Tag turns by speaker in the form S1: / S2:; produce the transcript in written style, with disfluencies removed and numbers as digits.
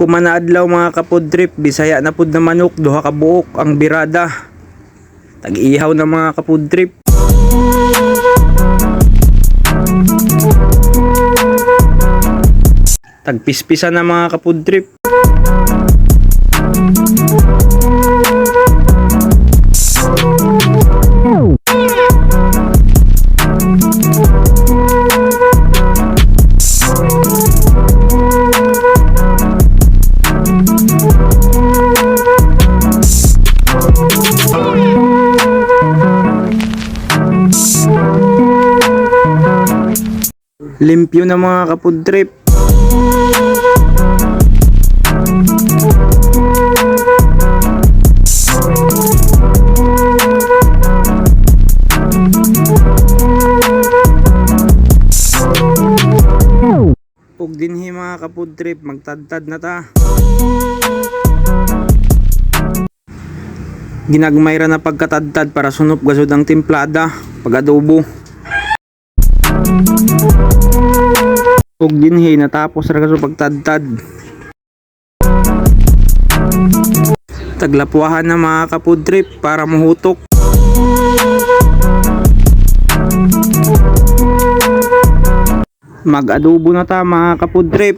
S1: Kumana adlaw, mga ka-food trip, Bisaya na pud na manok, duha ka buok ang birada. Tag-ihaw na, mga ka-food trip. Tagpispisa na, mga ka-food trip. Limpyo na, mga ka-food trip. Ug dinhi, mga ka-food trip, magtadtad na ta. Ginagmay ra na pagkatadtad para sunop gasod ang timplada pag adobo. Ug dinhi natapos ra gasod pagtadtad. Taglapwahan na, mga ka-food trip, para muhutok. Mag-adobo na ta, mga ka-food trip.